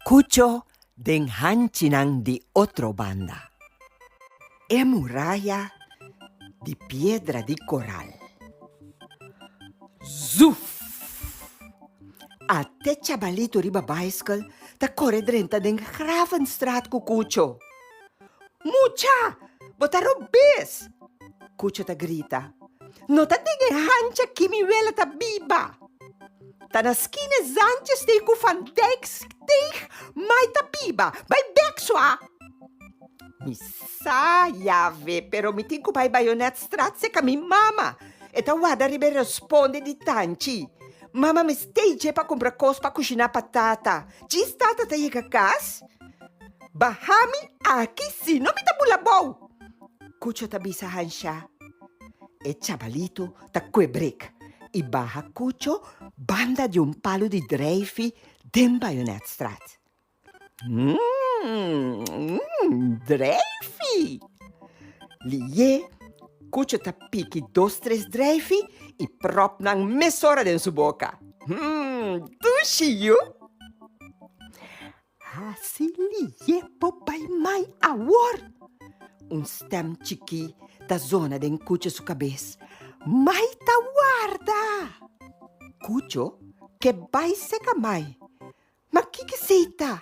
Kucho den hanchinan di otro banda. E muraya di piedra di koral. Zuf! Ate chabalito riba baiskel ta kore drenta den Gravenstraat ku Kucho. Mucha! Bo ta robes! Kucho ta grita. No ta den e hancha ki mi wela ta biba! Ta na skina e Zandjesteeg ku Van Dijksteeg mai ta biba! Bai bek sua! Mi sa yave, pero mi tin ku bai Bayonetstraat seka mi mama. E ta warda riba e responde di tanchi. Mama mester dje pa kumpra kos pa kushiná pa tata. Djis tata ta yega kas? Baha mi aki sino mi ta bula bou! Kucho ta bisa Hansha. E chabalito ta kue brek i baha Kucho banda di un palu di dreifi den Bayonetstraat. Mmm, dreifi! Liye, Kucho ta piki dos tres dreifi i prop nan mesora den su boka. Mmm, dushi yu! Hasi liye bo bai mai awor! Un stèm chikí ta zona den Kucho su kabes. Mai ta warda! Kucho ke bai seka mai. Ma kiko esei ta?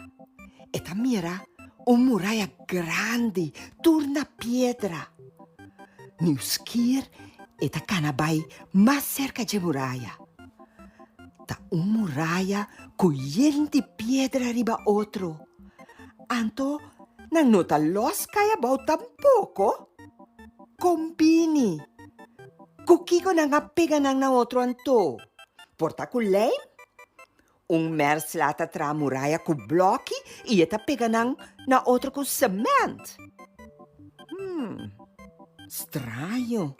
E ta mira un muraya grandi tur na piedra. Niuskier e ta kana bai mas serka dje muraya. Ta un muraya ku yen di piedra riba otro. Anto nan no ta lòs kai abou tampoko. Kon bini? Ku kiko nan a pega nan na otro anto? Por ta ku lijm? Un mèrsla ta traha muraya ku blòki i e ta pega nan na otro ku semènt. Hmm, straño!